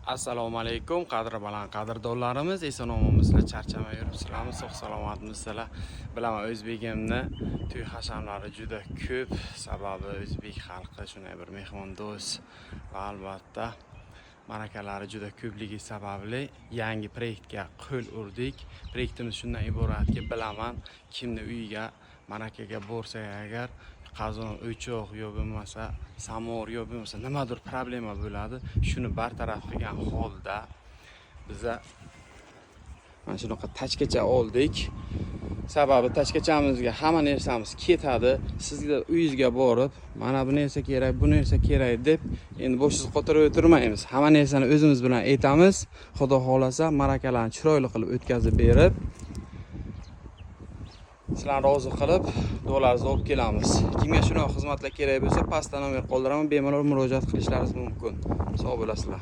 Assalomu alaykum, qadri baland qadrdonlarimiz, eson omonmisizlar, charchamay yuribsizlarmi, sog' salomatmisizlar? Bilaman, o'zbegimni to'y hashamlari juda ko'p, sababi o'zbek xalqi shunday bir mehmondo'st va albatta ma'rakalari juda ko'pligi sababli yangi proyektga qo'l urdik. Proyektimiz shundan iboratki, bilaman, kimni uyiga ma'rakaga borsak agar, qozon o'choq yo bo'lmasa samovar yo bo'lmasa nimadir problema bo'ladi. Shuni bartaraf qilgan holda biza mana shunaqa tachkacha oldik. Sababi tachkachamizga hamma narsamiz ketadi. Sizlar uyingizga borib, mana bu narsa kerak, bu narsa kerak deb endi boshingizni qotirib o'tirmaymiz. Hamma narsani o'zimiz bilan aytamiz. Xudo xohlasa, ma'rakalarni chiroyli qilib o'tkazib berib, sizlarni rozi qilib, duolaringizni olib kelamiz. Kimga shunaqa xizmatlar kerak bo'lsa, pastda nomer qoldiraman, bemalol murojaat qilishlaringiz mumkin. Sog' bo'lasizlar.